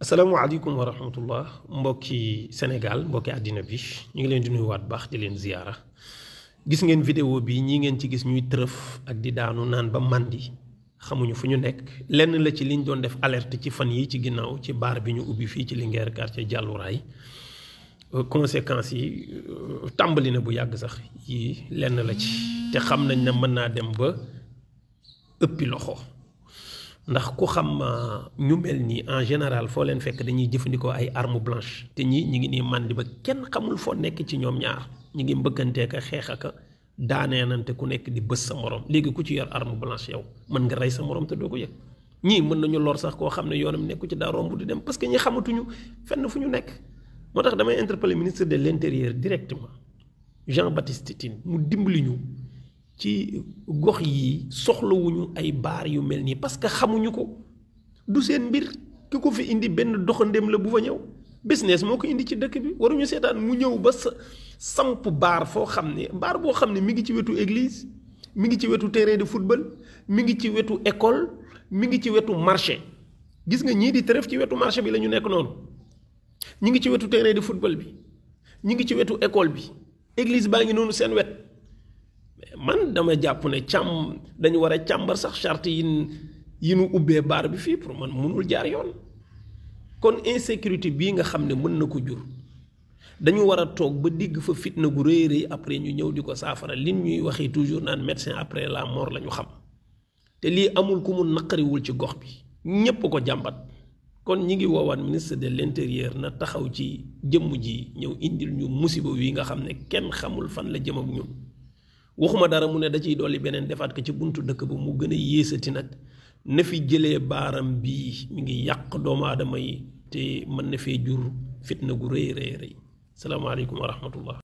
asalaamaaleykum wa rahmatullah mbokki Sénégal mbokki àddina bi ñu ngi leen di nuyuwaat baax di leen ziyaara gis ngeen vidéo bi ñi ngeen ci gis ñuy tërëf ak di daanu naan ba màndi xamuñu fu ñu nekk lenn la ci liñ doon def alerte ci fan yi ci ginnaaw ci baar bi ñu ubbi fii ci Linguère quartier Diallouraay conséquences yi tàmbali na bu yàgg sax yi lenn la ci te xam nañ ne mën naa dem ba ëppi loxo ndax ku xam ñu mel nii en général foo leen fekk dañuy jëfandikoo ay armes blanches te ñi ngi nii màndi ba kenn xamul foo nekk ci ñoom ñaar ñi ngi mbëkkanteeka xeex aka daaneenante ku nekk di bës sa morom léegi ku ci yor arme blanche yow mën nga rey sa morom te doo ko yëg ñii mën nañu lor sax koo xam ne yoonam nekku ci daa romb di dem parce que ñi xamatuñu fenn fu ñu nekk moo tax damay interpeller ministre de l'intérieur directement Jean-Baptiste Tine mu dimbali ñu ci gox yi soxlawuñu ay baar yu mel nii parce que xamuñu ko du seen mbir ki ko fi indi benn doxandéem la bu fa ñëw business moo ko indi ci dëkk bi waruñu seetaan mu ñëw ba samp baar foo xam ne baar boo xam ne mi ngi ci wetu église mi ngi ci wetu terrain de football mi ngi ci wetu école mi ngi ci wetu marché gis nga ñii di tref ci wetu marché bi la ñu nekk noonu ñi ngi ci wetu terrain de football bi ñi ngi ci wetu école bi église baa ngi noonu seen wet man dama jàpp ne dañu war a càmbar sax charte yi nu ubbee baar bi fii pour man mënul jaar yoon kon insécurité bii nga xam ne mën na ko jur dañu war a toog ba digg fa fitna gu rëy rëy après ñu ñëw di ko saafara li ñuy waxee toujours naan médecin après la mort la ñu xam te lii amul ku mu naqariwul ci gox bi ñépp ko jàmbat kon ñi ngi woowaat ministre de l'intérieur na taxaw ci jëmm ji ñëw indil ñu musiba wi nga xam ne kenn xamul fan la jëm ak ñun waxuma dara mu ne da ciy dolli beneen defaat ko ci buntu dëkk ba mu gën a yéesati nag na fi jëlee baaram bii mi ngi yàq doomu aadama yi te mën na fee jur fitna gu rëy rëy rëy salaamaaleykum wa rahmatullah